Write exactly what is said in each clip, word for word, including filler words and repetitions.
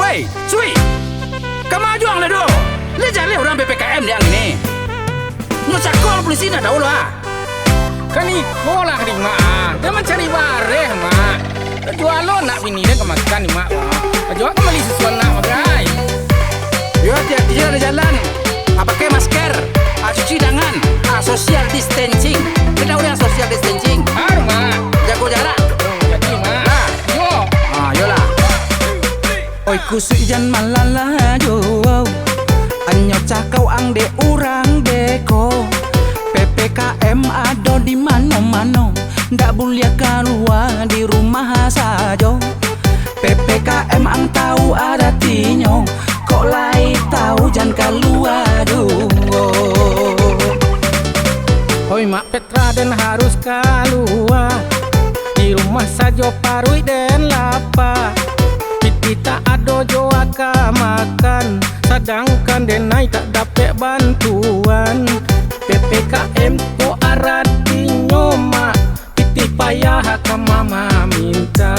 Hei, Sui! Kama juo ang lah do? Lah jaleh urang P P K M di ang ini. Nyo cako polisi ndak tahu lo, ah. Kan iko lah di Mak, ah. Jan mancari bareh, Mak. Juo lo anak bini den ka makan di Mak, Mak. Juo ka bali susu anak, Mak, ai. Yo, hati-hati lah di jalan. Ah, pakai masker. Ah, cuci tangan. Ah, social distancing. Kito urang social distancing. Aduh, Mak. Jago jarak. Jadi, Mak. Nah. Yo. Ah, yolah. Oi kusuik jan malalajo, anyo cakau ang dek urang beko. P P K M ado di mano-mano, ndak buliah kalua di rumah sajo. P P K M ang tau aratinyo, kok lai tau jan kalua juo. Oi mak, Petra den harus kalua, di rumah sajo paruik den lapa. Pitih tak ado jo aka makan, sadangkan denai tak dapek bantuan. P P K M ko aratinyo mak, pitih payah ka mamaminta.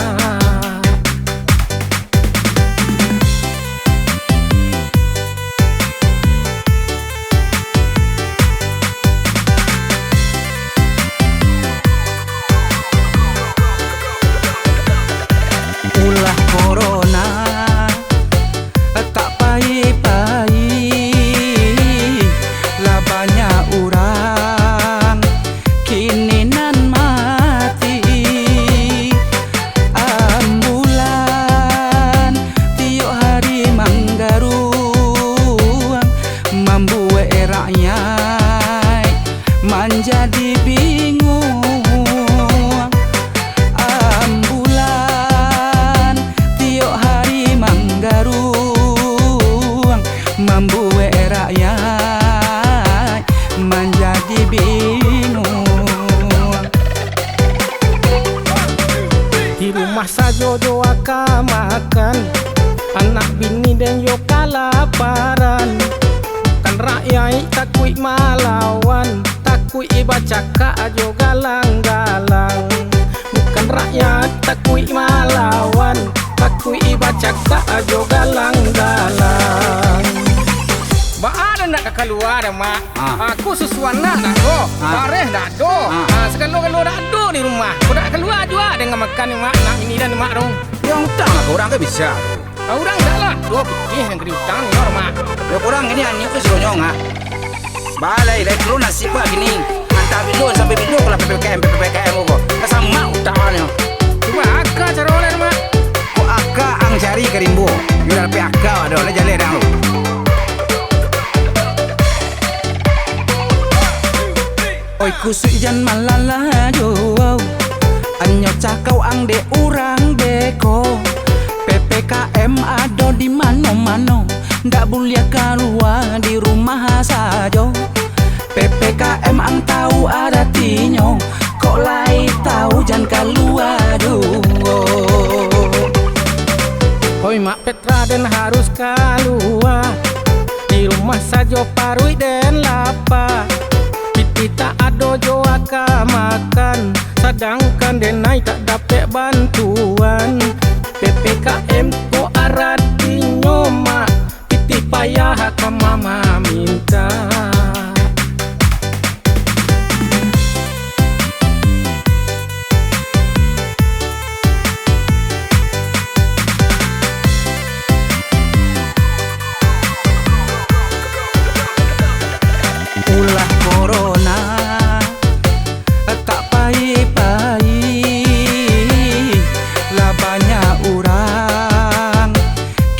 Ulah corona tak pai-pai, lah banyak urang kini nan mati. Ambulan tiok hari manggaruang, mambuek rakyat manjadi bingung. Ambulan tiok hari manggaruang, mambuek rakyat manjadi bingung. Di rumah sajo jo aka makan, anak bini den yo kalaparan. Bukan rakyat takuik malawan, takuik bacakak jo galang-galang. Bukan rakyat takuik malawan, takuik bacakak jo galang-galang. Baa den ndak ka kalua den, Mak? Ah. Aku susu anak ndak ado, ah, bareh ndak ado. Ah. Ah, sagalo-galo ndak ado di rumah. Kok ndak kalua juo den ka makan, Mak, anak bini den, Mak, tu? Yo, utang lah ka urang, kan bisa. Ah, urang ndak lah, duo pitih nan ka diutang nyo, Mak. Yo, ka urang ini aniuk tu suruah nyo, ah. Balai, lai turun nasib ko kini. Antah bilo sampai bilo ko lah P P K M, P P K M ko. Ka samak utak nyo. Cubo aka caro lai, Mak. Kok aka ang cari ka rimbo. Yo, lah dapek aka ado, lah jaleh dang tu. Oi kusuik jan malalajo, anyo cakau ang dek urang beko. P P K M ado di mano-mano, ndak buliah kalua di rumah sajo. P P K M ang tau aratinyo, kok lai tau jan kalua juo. Oi mak, Petra den harus kalua, di rumah sajo paruik den lapa. Pitih tak ado jo aka makan, sadangkan denai tak dapek bantuan. P P K M ko aratinyo mak, pitih payah ka mamaminta. Ulah corona tak pai-pai, lah banyak urang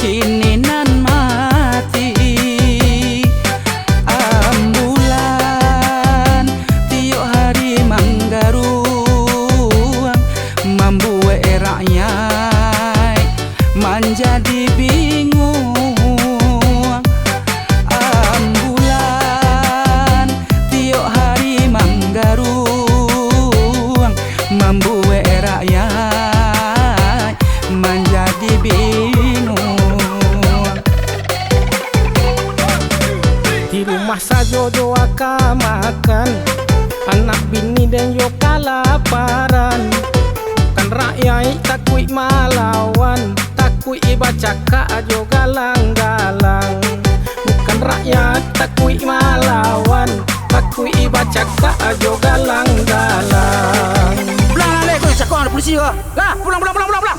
kini nan mati. Ambulan tiok hari manggaruang, mambuek rakyat manjadi bingung. Ambulan tiok hari manggaruang, mambuek rakyat manjadi bingung. Di rumah sajo jo aka makan, anak bini den yo kalaparan. Bukan rakyat takuik malawan, takuik Takuik bacakak jo galang-galang. Bukan rakyat takuik malawan. Takuik bacakak jo galang-galang. Pulang lah, Leh. Kau cakap dengan polisi kau. Lah, pulang, pulang, pulang, pulang, pulang.